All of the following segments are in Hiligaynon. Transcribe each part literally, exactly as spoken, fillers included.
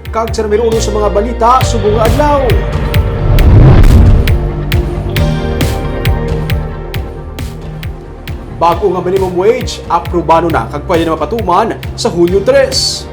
Kag sa numero uno sa mga balita subong nga adlaw. Bago nga minimum wage, aprobado na kag pwede na mapatuman sa Hunyo tres.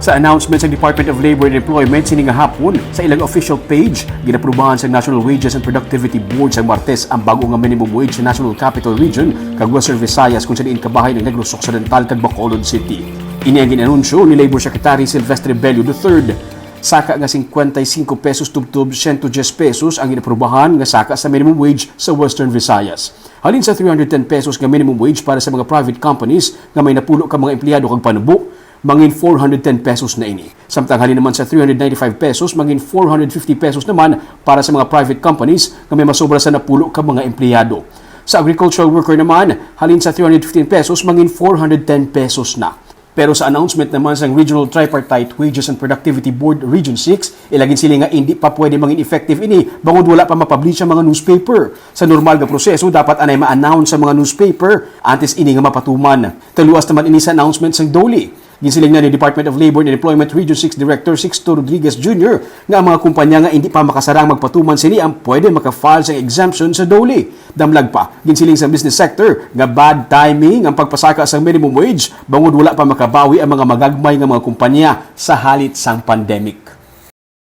Sa announcement sa Department of Labor and Employment sini nga hapon, sa ilang official page, ginaprubahan sa National Wages and Productivity Board sa Martes ang bago nga minimum wage sa National Capital Region kag Western Visayas, kung sa diin kabahin ang Negros Occidental kag Bacolod City. Ini ang gin-anunsyo ni Labor Secretary Silvestre Bello the third. Saka nga cincuenta y cinco pesos tubtob ciento diez pesos ang ginaprobahan nga saka sa minimum wage sa Western Visayas. Halin sa three hundred ten pesos nga minimum wage para sa mga private companies nga may napulo ka mga empleyado kag panubo, mangin four hundred ten pesos na ini. Samtang halin naman sa three hundred ninety-five pesos, mangin four hundred fifty pesos naman para sa mga private companies nga may masobra sa napulo ka mga empleyado. Sa agricultural worker naman, halin sa three hundred fifteen pesos, mangin four hundred ten pesos na. Pero sa announcement naman sang Regional Tripartite Wages and Productivity Board Region six, ila ginsiling nga indi pa pwede mangin effective ini bangod wala pa mapublish ang mga newspaper. Sa normal nga proseso, dapat anay ma-announce sa mga newspaper antes ini nga mapatuman. Kaluas naman ini sa announcement sang DOLE. Ginsiling na ni Department of Labor and Employment Region six Director Sixto Rodriguez Junior nga ang mga kumpanya nga indi pa makasarang magpatuman sini ang pwede maka-file sang exemption sa DOLE. Damlag pa, ginsiling sang business sector nga bad timing ang pagpasaka sang minimum wage bangod wala pa makabawi ang mga magagmay nga mga kumpanya sa halit sang pandemic.